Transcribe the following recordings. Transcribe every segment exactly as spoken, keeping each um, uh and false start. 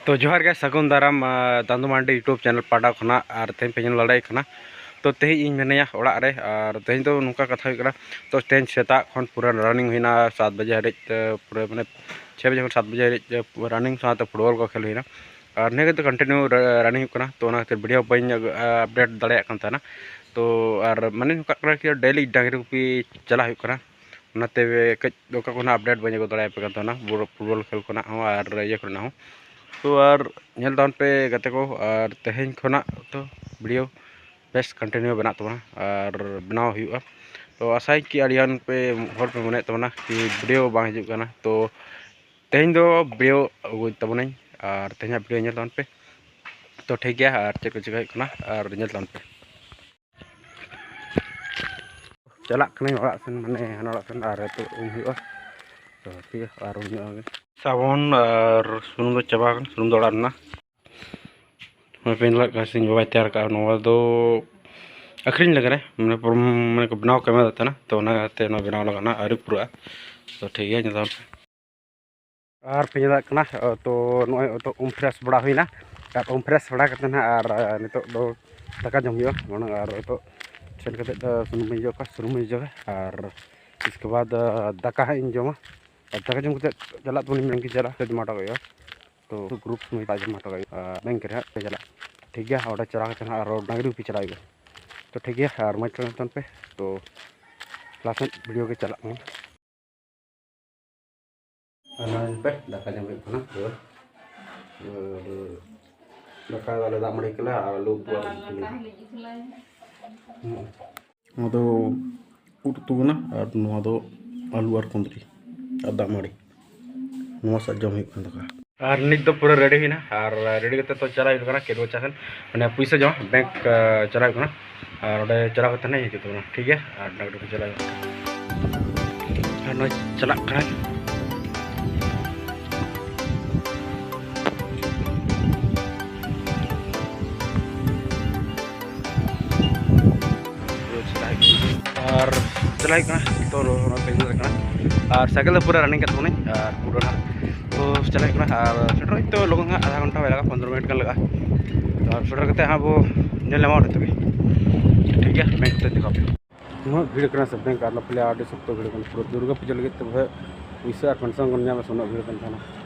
ᱛᱚ ᱡᱚᱦᱟᱨ ᱜᱮ, ᱥᱟᱹᱜᱩᱱ ᱫᱟᱨᱟᱢ ᱫᱟᱱᱫᱩ ᱢᱟᱱᱰᱤ YouTube ᱪᱮᱱᱮᱞ ᱯᱟᱦᱴᱟ ᱠᱷᱚᱱᱟᱜ᱾ ᱟᱨ ᱛᱮᱦᱮᱧ ᱯᱮ ᱧᱮᱞ ᱫᱟᱲᱮᱭᱟᱜ ᱠᱟᱱᱟ, ᱛᱚ ᱛᱮᱦᱮᱧ ᱤᱧ ᱢᱮᱱᱟᱧᱟ ᱚᱲᱟᱜ ᱨᱮ᱾ ᱟᱨ ᱛᱮᱦᱮᱧ ᱫᱚ ᱱᱚᱝᱠᱟ ᱠᱟᱛᱷᱟ ᱦᱩᱭᱩᱜ ᱠᱟᱱᱟ, ᱛᱚ ᱛᱮᱦᱮᱧ ᱥᱮᱛᱟᱜ ᱠᱷᱚᱱ ᱯᱩᱨᱟᱹ ᱨᱟᱱᱤᱝ ᱦᱩᱭᱱᱟ ᱥᱟᱛ ᱵᱟᱡᱮ ᱦᱟᱹᱨᱤᱡ, ᱯᱩᱨᱟᱹ ᱢᱟᱱᱮ ᱪᱷᱚᱭ ᱵᱟᱡᱮ ᱠᱷᱚᱱ ᱥᱟᱛ ᱵᱟᱡᱮ ᱦᱟᱹᱨᱤᱡ ᱨᱟᱱᱤᱝ ᱥᱟᱶᱛᱮ ᱯᱷᱩᱴᱵᱚᱞ ᱠᱚ ᱠᱷᱮᱞ ᱦᱩᱭᱱᱟ᱾ ᱟᱨ ᱱᱤᱭᱟᱹ ᱜᱷᱟᱹᱲᱤᱡ ᱫᱚ ᱠᱚᱱᱴᱤᱱᱤᱭᱩ ᱨᱟᱱᱤᱝ ᱦᱩᱭᱩᱜ ᱠᱟᱱᱟ, ᱛᱚ ᱚᱱᱟ ᱠᱷᱟᱹᱛᱤᱨ ᱵᱷᱤᱰᱤᱭᱳ ᱵᱟᱹᱧ ᱟᱯᱰᱮᱴ ᱫᱟᱲᱮᱭᱟᱜ ᱠᱟᱱ ᱛᱟᱦᱮᱱᱟ᱾ ᱛᱚ ᱟᱨ ᱢᱟᱱᱮ ᱱᱚᱝᱠᱟ ᱠᱟᱱᱟ ᱠᱤ ᱰᱮᱞᱤ ᱰᱟᱝᱨᱤ ᱜᱩᱯᱤ ᱪᱟᱞᱟᱜ ᱦᱩᱭᱩᱜ ᱠᱟᱱᱟ, ᱚᱱᱟᱛᱮ ᱠᱟᱹᱡ ᱚᱠᱟ ᱠᱷᱚᱱᱟᱜ ᱟᱯᱰᱮᱴ ᱵᱟᱹᱧ ᱟᱹᱜᱩ ᱫᱟᱲᱮᱭᱟᱯᱮ ᱠᱟᱱ ᱛᱟᱦᱮᱱᱟ, ᱯᱷᱩᱴᱵᱚᱞ ᱠᱷᱮᱞ ᱠᱷᱚᱱᱟᱜ ᱦᱚᱸ ᱟᱨ ᱤᱭᱟᱹ ᱠᱚᱨᱮᱱᱟᱜ ᱦᱚᱸ᱾ ᱛᱚ ᱟᱨ ᱧᱮᱞ ᱛᱟᱵᱚᱱ ᱯᱮ ᱜᱟᱛᱮ ᱠᱚ, ᱟᱨ ᱛᱮᱦᱮᱧ ᱠᱷᱚᱱᱟᱜ ᱛᱚ ᱵᱷᱤᱰᱤᱭᱳ ᱵᱮᱥ ᱠᱚᱱᱴᱤᱱᱤᱭᱩ ᱵᱮᱱᱟᱜ ᱛᱟᱵᱚᱱᱟ ᱟᱨ ᱵᱮᱱᱟᱣ ᱦᱩᱭᱩᱜᱼᱟ᱾ ᱛᱚ ᱟᱥᱟᱭᱟᱹᱧ ᱠᱤ ᱟᱹᱰᱤᱜᱟᱱ ᱯᱮ ᱦᱚᱲ ᱯᱮ ᱢᱚᱱᱮᱭᱮᱫ ᱛᱟᱵᱚᱱᱟ ᱠᱤ ᱵᱷᱤᱰᱤᱭᱳ ᱵᱟᱝ ᱦᱤᱡᱩᱜ ᱠᱟᱱᱟ, ᱛᱚ ᱛᱮᱦᱮᱧ ᱫᱚ ᱵᱷᱤᱰᱤᱭᱳ ᱟᱹᱜᱩᱭ ᱛᱟᱵᱚᱱᱟᱹᱧ ᱟᱨ ᱛᱮᱦᱮᱧᱟᱜ ᱵᱷᱤᱰᱤᱭᱳ ᱧᱮᱞ ᱛᱟᱵᱚᱱ ᱯᱮ᱾ ᱛᱚ ᱴᱷᱤᱠ ᱜᱮᱭᱟ, ᱟᱨ ᱪᱮᱫ ᱠᱚ ᱪᱤᱠᱟᱹ ᱦᱩᱭᱩᱜ ᱠᱟᱱᱟ ᱟᱨ ᱧᱮᱞ ᱛᱟᱵᱚᱱ ᱯᱮ᱾ ᱪᱟᱞᱟᱜ ᱠᱟᱹᱱᱟᱹᱧ ᱚᱲᱟᱜ ᱥᱮᱱ, ᱢᱟᱱᱮ ᱦᱟᱱᱟ ᱚᱲᱟᱜ ᱥᱮᱱ, ᱟᱨ ᱱᱤᱛᱚᱜ ᱩᱢ ᱦᱩᱭᱩᱜᱼᱟ᱾ ᱛᱚ ᱴᱷᱤᱠ ᱜᱮᱭᱟ, ᱟᱨ ᱩᱢ ᱧᱚᱜ ᱜᱮ᱾ ᱥᱟᱵᱚᱱ ᱟᱨ ᱥᱩᱱᱩᱢ ᱫᱚ ᱪᱟᱵᱟ ᱟᱠᱟᱱᱟ, ᱥᱩᱱᱩᱢ ᱫᱚ ᱚᱲᱟᱜ ᱨᱮᱱᱟᱜ᱾ ᱱᱚᱣᱟ ᱯᱮ ᱧᱮᱞ ᱫᱟᱲᱮᱭᱟᱜ ᱠᱟᱱᱟ, ᱤᱧ ᱵᱟᱵᱟᱭ ᱛᱮᱭᱟᱨ ᱠᱟᱜᱼᱟ᱾ ᱱᱚᱣᱟ ᱫᱚ ᱟᱹᱠᱷᱨᱤᱧ ᱞᱟᱹᱜᱤᱫ ᱨᱮ, ᱢᱟᱱᱮ ᱯᱩᱨᱟᱹ, ᱢᱟᱱᱮ ᱠᱚ ᱵᱮᱱᱟᱣ ᱠᱟᱜ ᱢᱮ ᱛᱟᱦᱮᱱᱟ, ᱛᱚ ᱚᱱᱟ ᱠᱟᱛᱮ ᱱᱚᱣᱟ ᱵᱮᱱᱟᱣ ᱞᱟᱜᱟᱜᱼᱟ, ᱟᱹᱣᱨᱤ ᱯᱩᱨᱟᱹᱜᱼᱟ᱾ ᱛᱚ ᱴᱷᱤᱠ ᱜᱮᱭᱟ, ᱧᱮᱞ ᱛᱟᱵᱚᱱ ᱯᱮ᱾ ᱟᱨ ᱯᱮ ᱧᱮᱞ ᱫᱟᱲᱮᱭᱟᱜ ᱠᱟᱱᱟ, ᱛᱚ ᱱᱚᱜᱼᱚᱭ ᱛᱚ ᱩᱢ ᱯᱷᱨᱮᱥ ᱵᱟᱲᱟ ᱦᱩᱭᱱᱟ᱾ ᱟᱨ ᱩᱢ ᱯᱷᱨᱮᱥ ᱵᱟᱲᱟ ᱠᱟᱛᱮ ᱱᱟᱦᱟᱜ ᱟᱨ ᱱᱤᱛᱚᱜ ᱫᱚ ᱫᱟᱠᱟ ᱡᱚᱢ ᱦᱩᱭᱩᱜᱼᱟ ᱢᱟᱲᱟᱝ᱾ ᱟᱨ ᱱᱤᱛᱚᱜ ᱥᱮᱱ ᱠᱟᱛᱮ ᱫᱚ ᱥᱩᱱᱩᱢ ᱤᱧ ᱚᱡᱚᱜᱟ, ᱥᱩᱱᱩᱢ ᱤᱧ ᱚᱡᱚᱜᱟ, ᱟᱨ ᱤᱥᱠᱮ ᱵᱟᱫᱽ ᱫᱟᱠᱟ ᱦᱟᱸᱜ ᱤᱧ ᱡᱚᱢᱟ᱾ ᱟᱨ ᱫᱟᱠᱟ ᱡᱚᱢ ᱠᱟᱛᱮ ᱪᱟᱞᱟᱜ ᱛᱟᱵᱚᱱᱟᱹᱧ ᱵᱮᱝᱠ ᱤᱧ ᱪᱟᱞᱟᱜᱼᱟ, ᱥᱮ ᱡᱚᱢᱟ ᱦᱚᱴᱚ ᱠᱟᱜ ᱦᱩᱭᱩᱜᱼᱟ᱾ ᱛᱚ ᱜᱨᱩᱯ ᱥᱚᱢᱮᱛ ᱡᱚᱢᱟ ᱦᱚᱴᱚ ᱠᱟᱜ ᱦᱩᱭᱩᱜᱼᱟ ᱵᱮᱝᱠ ᱨᱮ ᱦᱟᱸᱜ ᱪᱟᱞᱟᱜ᱾ ᱴᱷᱤᱠ ᱜᱮᱭᱟ, ᱚᱸᱰᱮ ᱪᱟᱞᱟᱣ ᱠᱟᱛᱮ ᱦᱟᱸᱜ ᱟᱨᱚ ᱰᱟᱝᱨᱤ ᱜᱩᱯᱤ ᱪᱟᱞᱟᱜ ᱦᱩᱭᱩᱜᱼᱟ᱾ ᱛᱚ ᱴᱷᱤᱠ ᱜᱮᱭᱟ, ᱟᱨ ᱢᱚᱡᱽ ᱛᱮ ᱛᱟᱦᱮᱱ ᱯᱮ᱾ ᱛᱚ ᱞᱟᱦᱟ ᱥᱮᱫ ᱵᱷᱤᱰᱤᱭᱳ ᱜᱮ ᱪᱟᱞᱟᱜ ᱠᱟᱱᱟ᱾ ᱟᱨ ᱱᱚᱜᱼᱚᱭ ᱯᱮ ᱫᱟᱠᱟ ᱡᱚᱢ ᱦᱩᱭᱩᱜ ᱠᱟᱱᱟ᱾ ᱫᱟᱠᱟ ᱫᱚ ᱟᱞᱮ ᱫᱟᱜ ᱢᱟᱹᱰᱤ ᱠᱮᱫᱟ ᱟᱨ ᱟᱹᱞᱩ ᱩᱛᱩ ᱟᱨ ᱩᱛᱩ ᱠᱮᱫᱟ᱾ ᱱᱚᱣᱟ ᱫᱚ ᱩᱫ ᱩᱛᱩ ᱠᱟᱱᱟ ᱟᱨ ᱱᱚᱣᱟ ᱫᱚ ᱟᱹᱞᱩ ᱟᱨ ᱠᱩᱸᱫᱽᱨᱤ ᱟᱨ ᱫᱟᱜ ᱢᱟᱹᱰᱤ᱾ ᱱᱚᱣᱟ ᱥᱟᱶ ᱡᱚᱢ ᱦᱩᱭᱩᱜ ᱠᱟᱱᱟ ᱫᱟᱠᱟ᱾ ᱟᱨ ᱱᱤᱛ ᱫᱚ ᱯᱩᱨᱟᱹ ᱨᱮᱰᱤ ᱦᱩᱭᱱᱟ ᱟᱨ ᱨᱮᱰᱤ ᱠᱟᱛᱮ ᱛᱚ ᱪᱟᱞᱟᱜ ᱦᱩᱭᱩᱜ ᱠᱟᱱᱟ ᱠᱮᱰᱣᱟ ᱪᱟ ᱥᱮᱱ, ᱢᱟᱱᱮ ᱯᱩᱭᱥᱟᱹ ᱡᱚᱢᱟ ᱵᱮᱝᱠ, ᱪᱟᱞᱟᱜ ᱦᱩᱭᱩᱜ ᱠᱟᱱᱟ᱾ ᱟᱨ ᱚᱸᱰᱮ ᱪᱟᱞᱟᱣ ᱠᱟᱛᱮ ᱱᱟᱜ ᱦᱤᱡᱩᱜ ᱛᱟᱵᱚᱱᱟ, ᱴᱷᱤᱠ ᱜᱮᱭᱟ? ᱟᱨ ᱰᱟᱝᱨᱤ ᱠᱚ ᱪᱟᱞᱟᱜ ᱦᱩᱭᱩᱜ ᱠᱟᱱᱟ᱾ ᱟᱨ ᱱᱚᱜᱼᱚᱭ ᱪᱟᱞᱟᱜ ᱠᱟᱱᱟᱭ᱾ ᱟᱨ ᱪᱟᱞᱟᱜ ᱦᱩᱭᱩᱜ ᱠᱟᱱᱟ, ᱛᱚ ᱱᱚᱣᱟ ᱯᱮ ᱧᱮᱞ ᱠᱟᱱᱟ᱾ ᱟᱨ ᱥᱟᱭᱠᱮᱞ ᱫᱚ ᱯᱩᱨᱟᱹ ᱨᱟᱱᱤᱝ ᱠᱟᱛ ᱛᱟᱵᱚᱱᱟᱹᱧ, ᱟᱨ ᱯᱩᱨᱟᱹ ᱱᱟᱜ ᱛᱚ ᱪᱟᱞᱟᱜ ᱠᱟᱱᱟ ᱟᱨ ᱥᱮᱴᱮᱨᱚᱜ ᱤᱧ ᱛᱚ ᱞᱚᱜᱚᱱ ᱦᱟᱸᱜ, ᱟᱫᱷᱟ ᱜᱷᱚᱱᱴᱟ ᱵᱟᱭ ᱞᱟᱜᱟᱜᱼᱟ, ᱯᱚᱱᱫᱽᱨᱚ ᱢᱤᱱᱤᱴ ᱜᱟᱱ ᱞᱟᱜᱟᱜᱼᱟ᱾ ᱛᱚ ᱟᱨ ᱥᱮᱴᱮᱨ ᱠᱟᱛᱮ ᱦᱟᱸᱜ ᱵᱚ ᱧᱮᱞ ᱧᱟᱢᱟ ᱚᱸᱰᱮ ᱛᱚᱵᱮ᱾ ᱴᱷᱤᱠ ᱜᱮᱭᱟ, ᱵᱮᱝᱠ ᱛᱮ ᱫᱮᱠᱷᱟᱣ ᱯᱮ᱾ ᱩᱱᱟᱹᱜ ᱵᱷᱤᱲ ᱠᱟᱱᱟ ᱥᱮ ᱵᱮᱝᱠ ᱟᱨ ᱱᱚᱣᱟ ᱯᱞᱮ ᱟᱹᱰᱤ ᱥᱚᱠᱛᱚ ᱵᱷᱤᱲ ᱠᱟᱱᱟ᱾ ᱯᱩᱨᱟᱹ ᱫᱩᱨᱜᱟᱹ ᱯᱩᱡᱟᱹ ᱞᱟᱹᱜᱤᱫ ᱛᱮ ᱵᱚᱞᱮ ᱯᱩᱭᱥᱟᱹ ᱟᱨ ᱯᱮᱱᱥᱚᱱ ᱵᱚᱱ ᱧᱟᱢᱟ ᱥᱮ ᱩᱱᱟᱹᱜ ᱵᱷᱤᱲ ᱠᱟᱱ ᱛᱟᱦᱮᱱᱟ᱾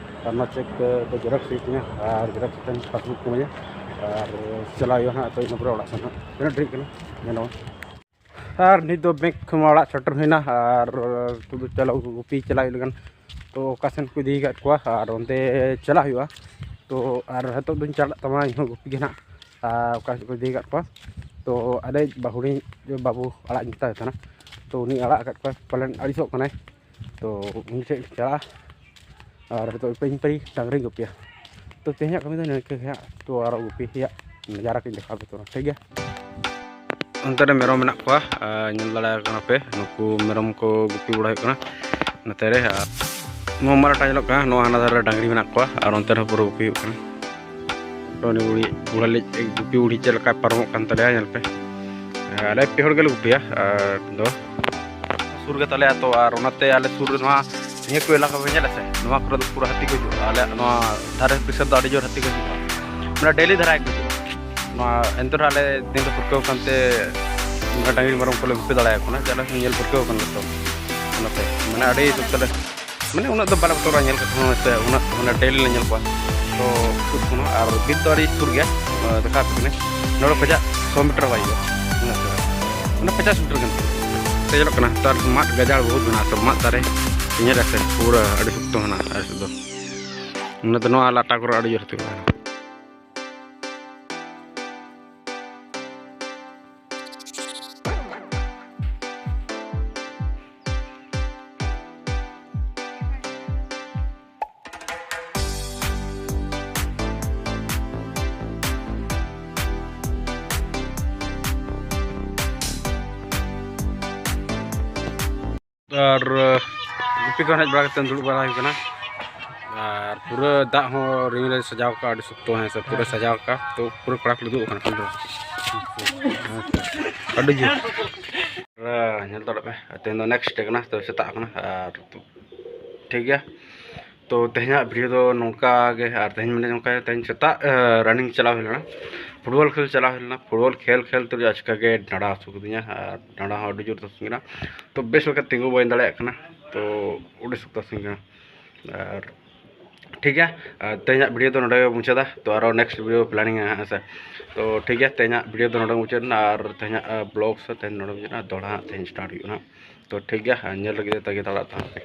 ᱟᱨ ᱱᱚᱣᱟ ᱪᱮᱠ ᱫᱚ ᱡᱮᱨᱚᱠᱥ ᱦᱩᱭᱩᱜ ᱛᱤᱧᱟ ᱟᱨ ᱡᱮᱨᱚᱠᱥ ᱠᱟᱛᱮ ᱯᱟᱥᱵᱩᱠ ᱠᱚ ᱮᱢᱟᱹᱧᱟ ᱟᱨ ᱪᱟᱞᱟᱣ ᱦᱩᱭᱩᱜᱼᱟ ᱦᱟᱸᱜ᱾ ᱛᱚ ᱤᱧ ᱯᱚᱨᱮ ᱚᱲᱟᱜ ᱥᱮᱱ ᱦᱟᱸᱜ ᱛᱤᱱᱟᱹᱜ ᱰᱮᱨᱤᱜ ᱠᱟᱱᱟ ᱧᱮᱞᱚᱜᱼᱟ᱾ ᱟᱨ ᱱᱤᱛ ᱫᱚ ᱵᱮᱝᱠ ᱠᱷᱚᱱ ᱚᱲᱟᱜ ᱥᱮᱴᱮᱨ ᱦᱩᱭᱱᱟ ᱟᱨ ᱱᱤᱛᱚᱜ ᱫᱚ ᱪᱟᱞᱟᱣ ᱜᱩᱯᱤ ᱪᱟᱞᱟᱣ ᱦᱩᱭᱩᱜ ᱞᱟᱹᱜᱤᱫ᱾ ᱛᱚ ᱚᱠᱟ ᱥᱮᱱ ᱠᱚ ᱤᱫᱤ ᱟᱠᱟᱫ ᱠᱚᱣᱟ ᱟᱨ ᱚᱱᱛᱮ ᱪᱟᱞᱟᱜ ᱦᱩᱭᱩᱜᱼᱟ᱾ ᱛᱚ ᱟᱨ ᱱᱤᱛᱚᱜ ᱫᱚᱧ ᱪᱟᱞᱟᱜ ᱛᱟᱢᱟ ᱤᱧ ᱦᱚᱸ ᱜᱩᱯᱤ ᱜᱮ ᱱᱟᱦᱟᱜ, ᱟᱨ ᱚᱠᱟ ᱥᱮᱫ ᱠᱚ ᱤᱫᱤ ᱟᱠᱟᱫ ᱠᱚᱣᱟ᱾ ᱛᱚ ᱟᱞᱮ ᱵᱟ-, ᱦᱩᱰᱤᱧ ᱵᱟᱹᱵᱩ ᱟᱲᱟᱜ ᱤᱧ ᱢᱮᱛᱟᱭ ᱛᱟᱦᱮᱱᱟ, ᱛᱚ ᱩᱱᱤ ᱟᱲᱟᱜ ᱟᱠᱟᱫ ᱠᱚᱣᱟ, ᱯᱟᱞᱮᱱ ᱟᱹᱲᱤᱥᱚᱜ ᱠᱟᱱᱟᱭ᱾ ᱛᱚ ᱩᱱᱤ ᱴᱷᱮᱱ ᱪᱟᱞᱟᱜᱼᱟ ᱟᱨ ᱱᱤᱛᱚᱜ ᱯᱟᱹᱧ ᱯᱟᱹᱭ ᱰᱟᱝᱨᱤᱧ ᱜᱩᱯᱤᱭᱟ᱾ ᱛᱚ ᱛᱮᱦᱮᱧᱟᱜ ᱠᱟᱹᱢᱤ ᱫᱚ ᱱᱤᱝᱠᱟᱹ ᱜᱮ ᱦᱟᱸᱜ᱾ ᱛᱚ ᱟᱨᱚ ᱜᱩᱯᱤ ᱨᱮᱭᱟᱜ ᱱᱟᱡᱟᱨᱟ ᱠᱚᱧ ᱫᱮᱠᱷᱟᱣ ᱟᱯᱮ ᱠᱟᱱᱟ, ᱴᱷᱤᱠ ᱜᱮᱭᱟ? ᱚᱱᱛᱮ ᱨᱮ ᱢᱮᱨᱚᱢ ᱢᱮᱱᱟᱜ ᱠᱚᱣᱟ, ᱟᱨ ᱧᱮᱞ ᱫᱟᱲᱮᱭᱟᱜ ᱠᱟᱱᱟ ᱯᱮ, ᱱᱩᱠᱩ ᱢᱮᱨᱚᱢ ᱠᱚ ᱜᱩᱯᱤ ᱵᱟᱲᱟ ᱦᱩᱭᱩᱜ ᱠᱟᱱᱟ ᱱᱚᱛᱮ ᱨᱮ᱾ ᱟᱨ ᱱᱚᱣᱟ ᱢᱟᱨᱟᱴᱟ ᱧᱮᱞᱚᱜ ᱠᱟᱱᱟ, ᱱᱚᱣᱟ ᱦᱟᱱᱟ ᱫᱷᱟᱨᱮ ᱨᱮ ᱰᱟᱝᱨᱤ ᱢᱮᱱᱟᱜ ᱠᱚᱣᱟ ᱟᱨ ᱚᱱᱛᱮ ᱨᱮᱦᱚᱸ ᱯᱩᱨᱟᱹ ᱜᱩᱯᱤ ᱦᱩᱭᱩᱜ ᱠᱟᱱᱟ᱾ ᱛᱚ ᱩᱱᱤ ᱵᱩᱲᱦᱤ, ᱵᱩᱲᱦᱟ ᱞᱮᱡ ᱜᱩᱯᱤ ᱵᱩᱲᱦᱤ ᱪᱮᱫ ᱞᱮᱠᱟᱭ ᱯᱟᱨᱚᱢᱚᱜ ᱠᱟᱱ ᱛᱟᱞᱮᱭᱟ ᱧᱮᱞ ᱯᱮ᱾ ᱟᱞᱮ ᱯᱮ ᱦᱚᱲ ᱜᱮᱞᱮ ᱜᱩᱯᱤᱭᱟ᱾ ᱟᱨ ᱫᱚ ᱥᱩᱨ ᱜᱮ ᱛᱟᱞᱮᱭᱟ, ᱛᱚ ᱟᱨ ᱚᱱᱟᱛᱮ ᱟᱞᱮ ᱥᱩᱨ ᱨᱮ ᱱᱚᱣᱟ ᱱᱤᱭᱟᱹ ᱠᱚ ᱮᱞᱟᱠᱟ ᱯᱮ ᱧᱮᱞᱟ ᱥᱮ, ᱱᱚᱣᱟ ᱠᱚᱨᱮ ᱫᱚ ᱯᱩᱨᱟᱹ ᱦᱟᱹᱛᱤ ᱠᱚ ᱦᱤᱡᱩᱜᱼᱟ᱾ ᱟᱞᱮᱭᱟᱜ ᱱᱚᱣᱟ ᱫᱷᱟᱨᱮ ᱯᱤᱪᱷᱮ ᱫᱚ ᱟᱹᱰᱤ ᱡᱳᱨ ᱦᱟᱹᱛᱤ ᱠᱚ ᱦᱤᱡᱩᱜᱼᱟ, ᱢᱟᱱᱮ ᱰᱮᱞᱤ ᱫᱷᱟᱨᱟ ᱜᱮᱠᱚ ᱦᱤᱡᱩᱜᱼᱟ᱾ ᱱᱚᱣᱟ ᱮᱱᱛᱮ ᱨᱮᱦᱚᱸ ᱟᱞᱮ ᱫᱤᱱ ᱨᱮ ᱯᱟᱹᱨᱠᱟᱹᱣ ᱟᱠᱟᱱᱛᱮ ᱰᱟᱹᱝᱨᱤ ᱢᱮᱨᱚᱢ ᱠᱚᱞᱮ ᱜᱩᱯᱤ ᱫᱟᱲᱮᱭᱟᱠᱚ ᱠᱟᱱᱟ, ᱡᱮ ᱟᱞᱮ ᱦᱚᱸ ᱧᱮᱞ ᱯᱟᱹᱨᱠᱟᱹᱣ ᱟᱠᱟᱱᱟ ᱛᱚ᱾ ᱚᱱᱟᱛᱮ ᱢᱟᱱᱮ ᱟᱹᱰᱤ ᱥᱚᱠᱛᱚ ᱞᱮ, ᱢᱟᱱᱮ ᱩᱱᱟᱹᱜ ᱫᱚ ᱵᱟᱞᱮ ᱵᱚᱛᱚᱨᱚᱜᱼᱟ ᱧᱮᱞ ᱠᱟᱛᱮ ᱦᱚᱸ, ᱥᱮ ᱩᱱᱟᱹᱜ ᱢᱟᱱᱮ ᱰᱮᱞᱤ ᱞᱮ ᱧᱮᱞ ᱠᱚᱣᱟ᱾ ᱛᱚ ᱥᱩᱨ ᱠᱷᱚᱱᱟᱜ ᱟᱨ ᱵᱤᱨ ᱫᱚ ᱟᱹᱰᱤ ᱥᱩᱨ ᱜᱮᱭᱟ, ᱫᱮᱠᱷᱟᱣ ᱟᱯᱮ ᱠᱟᱹᱱᱟᱹᱧ᱾ ᱱᱚᱰᱮ ᱠᱷᱚᱱᱟᱜ ᱥᱚ ᱢᱤᱴᱟᱨ ᱦᱚᱸ ᱵᱟᱭ ᱦᱩᱭᱩᱜᱼᱟ, ᱩᱱᱟᱹᱜ ᱥᱩᱨ, ᱢᱟᱱᱮ ᱯᱚᱪᱟᱥ ᱢᱤᱴᱟᱨ ᱜᱟᱱ᱾ ᱛᱮ ᱧᱮᱞᱚᱜ ᱠᱟᱱᱟ ᱱᱮᱛᱟᱨ ᱢᱟᱫ ᱜᱟᱡᱟᱲ ᱵᱚᱦᱩᱛ ᱢᱮᱱᱟᱜᱼᱟ, ᱛᱚ ᱢᱟᱫ ᱫᱟᱨᱮ ᱧᱮᱞ ᱟᱥᱮ ᱯᱩᱨᱟᱹ ᱟᱹᱰᱤ ᱥᱚᱠᱛᱚ ᱢᱮᱱᱟᱜᱼᱟ ᱟᱞᱮ ᱥᱮᱫ ᱫᱚ᱾ ᱚᱱᱟ ᱫᱚ ᱱᱚᱣᱟ ᱞᱟᱴᱟ ᱠᱚᱨᱮ ᱟᱹᱰᱤ ᱡᱳᱨ ᱦᱟᱹᱛᱤ ᱠᱚ ᱛᱟᱦᱮᱱᱟ᱾ ᱟᱨ ᱜᱩᱯᱤ ᱠᱷᱚᱱ ᱦᱮᱡ ᱵᱟᱲᱟ ᱠᱟᱛᱮ ᱫᱩᱲᱩᱵ ᱵᱟᱲᱟ ᱦᱩᱭ ᱠᱟᱱᱟ᱾ ᱟᱨ ᱯᱩᱨᱟᱹ ᱫᱟᱜ ᱦᱚᱸ ᱨᱤᱢᱤᱞ ᱮ ᱥᱟᱡᱟᱣ ᱠᱟᱜᱼᱟ, ᱟᱹᱰᱤ ᱥᱚᱠᱛᱚ ᱦᱮᱸ ᱥᱮ, ᱯᱩᱨᱟᱹ ᱥᱟᱡᱟᱣ ᱠᱟᱜᱼᱟ᱾ ᱛᱚ ᱯᱩᱨᱟᱹ ᱠᱚᱲᱟ ᱠᱚ ᱩᱫᱩᱜ ᱠᱟᱱᱟ ᱠᱷᱟᱹᱞᱤ ᱫᱚ᱾ ᱟᱹᱰᱤ ᱡᱳᱨ᱾ ᱧᱮᱞ ᱫᱟᱲᱮᱭᱟᱜ ᱯᱮ, ᱛᱮᱦᱮᱧ ᱫᱚ ᱱᱮᱠᱥᱴ ᱰᱮ ᱠᱟᱱᱟ, ᱛᱚ ᱥᱮᱛᱟᱜ ᱠᱟᱱᱟ᱾ ᱟᱨ ᱴᱷᱤᱠ ᱜᱮᱭᱟ, ᱛᱚ ᱛᱮᱦᱮᱧᱟᱜ ᱵᱷᱤᱰᱤᱭᱳ ᱫᱚ ᱱᱚᱝᱠᱟ ᱜᱮ᱾ ᱟᱨ ᱛᱮᱦᱮᱧ ᱢᱟᱱᱮ ᱱᱚᱝᱠᱟ, ᱛᱮᱦᱮᱧ ᱥᱮᱛᱟᱜ ᱨᱟᱱᱤᱝ ᱪᱟᱞᱟᱣ ᱦᱩᱭ ᱞᱮᱱᱟ, ᱯᱷᱩᱴᱵᱚᱞ ᱠᱷᱮᱞ ᱪᱟᱞᱟᱣ ᱦᱩᱭ ᱞᱮᱱᱟ᱾ ᱯᱷᱩᱴᱵᱚᱞ ᱠᱷᱮᱞ ᱠᱷᱮᱞ ᱛᱮ ᱟᱪᱠᱟ ᱜᱮ ᱰᱟᱸᱰᱟ ᱦᱟᱹᱥᱩ ᱠᱤᱫᱤᱧᱟ, ᱟᱨ ᱰᱟᱸᱰᱟ ᱦᱚᱸ ᱟᱹᱰᱤ ᱡᱳᱨ ᱦᱟᱹᱥᱩᱧ ᱠᱟᱱᱟ᱾ ᱛᱚ ᱵᱮᱥ ᱞᱮᱠᱟ ᱛᱤᱸᱜᱩ ᱵᱟᱹᱧ ᱫᱟᱲᱮᱭᱟᱜ ᱠᱟᱱᱟ᱾ ᱛᱚ ᱟᱹᱰᱤ ᱥᱚᱠᱛᱚ ᱦᱟᱹᱥᱩᱧ ᱠᱟᱱᱟ᱾ ᱟᱨ ᱴᱷᱤᱠ ᱜᱮᱭᱟ, ᱟᱨ ᱛᱮᱦᱮᱧᱟᱜ ᱵᱷᱤᱰᱤᱭᱳ ᱫᱚ ᱱᱚᱰᱮ ᱜᱮ ᱢᱩᱪᱟᱹᱫᱟ᱾ ᱛᱚ ᱟᱨᱚ ᱱᱮᱠᱥᱴ ᱵᱷᱤᱰᱤᱭᱳ ᱯᱞᱮᱱᱤᱝ ᱦᱮᱸ ᱥᱮ᱾ ᱛᱚ ᱴᱷᱤᱠ ᱜᱮᱭᱟ, ᱛᱮᱦᱮᱧᱟᱜ ᱵᱷᱤᱰᱤᱭᱳ ᱫᱚ ᱱᱚᱰᱮ ᱢᱩᱪᱟᱹᱫ ᱮᱱᱟ, ᱟᱨ ᱛᱮᱦᱮᱧᱟᱜ ᱵᱞᱚᱜ ᱥᱮ ᱛᱮᱦᱮᱧ ᱱᱚᱰᱮ ᱢᱩᱪᱟᱹᱫ ᱮᱱᱟ, ᱫᱚᱦᱲᱟ ᱦᱟᱸᱜ ᱛᱮᱦᱮᱧ ᱥᱴᱟᱨᱴ ᱦᱩᱭᱩᱜᱼᱟ ᱦᱟᱸᱜ᱾ ᱛᱚ ᱴᱷᱤᱠ ᱜᱮᱭᱟ, ᱧᱮᱞ ᱞᱟᱹᱜᱤᱫ ᱛᱟᱺᱜᱤ ᱛᱟᱲᱟᱜ ᱛᱟᱦᱮᱸ ᱯᱮ᱾